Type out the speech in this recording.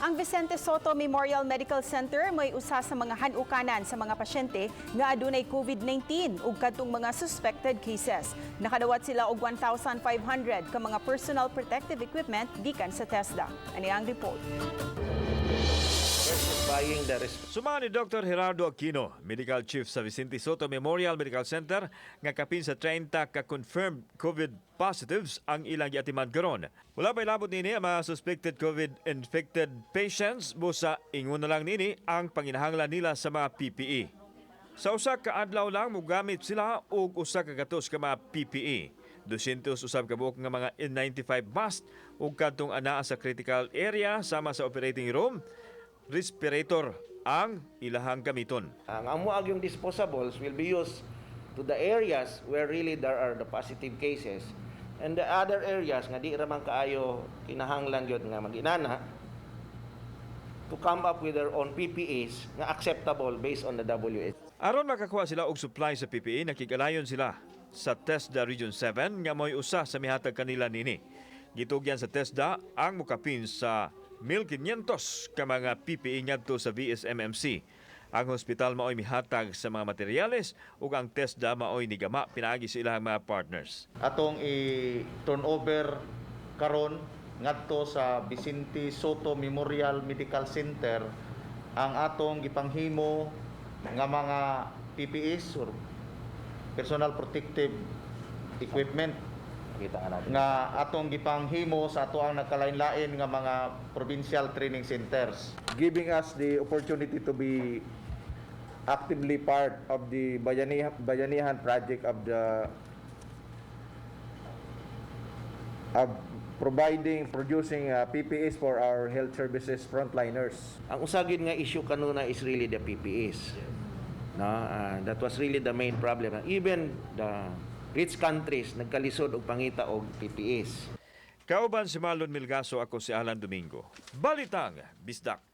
Ang Vicente Sotto Memorial Medical Center may usa sa mga hanukanan sa mga pasyente nga adunay COVID-19 ug kadtong mga suspected cases. Nakadawat sila og 1,500 ka mga personal protective equipment gikan sa TESDA. Ani ang report. Versus buying the Suma ni Dr. Gerardo Aquino, Medical Chief sa Vicente Sotto Memorial Medical Center, nga kapin sa 30 ka confirmed COVID positives ang ilang giatiman karon. Wala pa ilabot nini ang mga suspected COVID-infected patients, busa ingon na lang nini ang panginahanglan nila sa mga PPE. Sa usa ka adlaw lang, mogamit sila og 100 ka mga PPE. 200 usab ka buok nga mga N95 mask ug kadtong anaa sa critical area sama sa operating room, respirator ang ilahang gamiton. Ang amo yung disposables will be used to the areas where really there are the positive cases, and the other areas nga di ra man kaayo kinahanglan gyud nga mag-inana, to come up with their own PPEs nga acceptable based on the WHO. Aron makakuha sila og supply sa PPE, nakig-alayon sila sa TESDA Region 7 nga mo'y usa sa mihatag kanila nini. Gitugyan sa TESDA ang mukapin sa 1,500 ka mga PPE ngadto sa VSMMC. Ang hospital maoy mihatag sa mga materyales ug ang TESDA maoy nigama pinaagi sa ilang mga partners. Atong i-turnover karon ngadto sa Vicente Sotto Memorial Medical Center ang atong gipanghimo nga mga PPEs or personal protective equipment Kita nga natin. Nga atong gipanghimo sa atoang nagkalain-lain nga mga provincial training centers. Giving us the opportunity to be actively part of the Bayanihan project of providing, producing PPEs for our health services frontliners. Ang usa gyud nga issue kanuna is really the PPEs. No, that was really the main problem. Even the rich countries nagkalisod og pangita og PPEs. Kauban si Marlon Milgaso, ako si Alan Domingo. Balitang Bisdak.